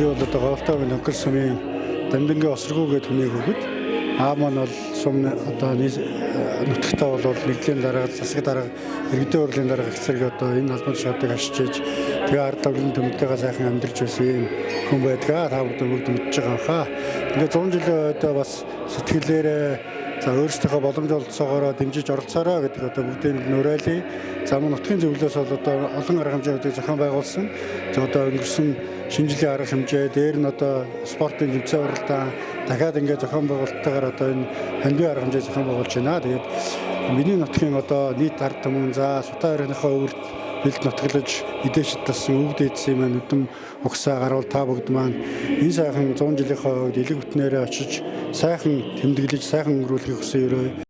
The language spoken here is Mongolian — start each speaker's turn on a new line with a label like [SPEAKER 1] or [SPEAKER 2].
[SPEAKER 1] Би бол одоо Говьтой Нөхөр сумын Дамдингийн Осоргоо гэдэг хүний хүүхэд. Аав маань бол сум одоо нутагтаа бол нэгдлийн дарга, засаг дарга, иргэдийн хурлын дарга их зэрэг одоо энэ албан тушаалыг ашиж, тэгээ ард түмэн төмөлтэйгээ сайхан амьдарч байсан юм хүн байдгаа. Та бүгд бүгд мэдж байгаа хаа. Ингээ 100 жилийн ойдоо бас сэтгэлээрээ за өөрсдийнхөө боломж олцоогоороо дэмжиж оролцоорой гэдэг одоо бүгдийг нь уриалъя. За мөн нутгийн зөвлөөс бол одоо олон арга хэмжээнүүдийг зохион байгуулсан. За одоо өнгөрсөн шинэ жилийн арга хэмжээ, дээр нь одоо спортын тэмцээн уралдаан, дахиад ингээ зохион байгуулалттайгаар одоо энэ хандив арга хэмжээ зохион байгуулж байна. Тэгээд миний нутгийн одоо нийт ард түмэн, за Сутаа аргийнхаа өвөрт бэлд нутаглаж эдээшид тассан өвд эдсийн маань нүдэм угсаа гарвал та бүгд маань энэ сайхан 100 жилийнхаа хувьд элэг бүтнээрээ очиж сайхан тэмдэглэж сайхан өнгөрүүлэхийг хүсэн өрөө.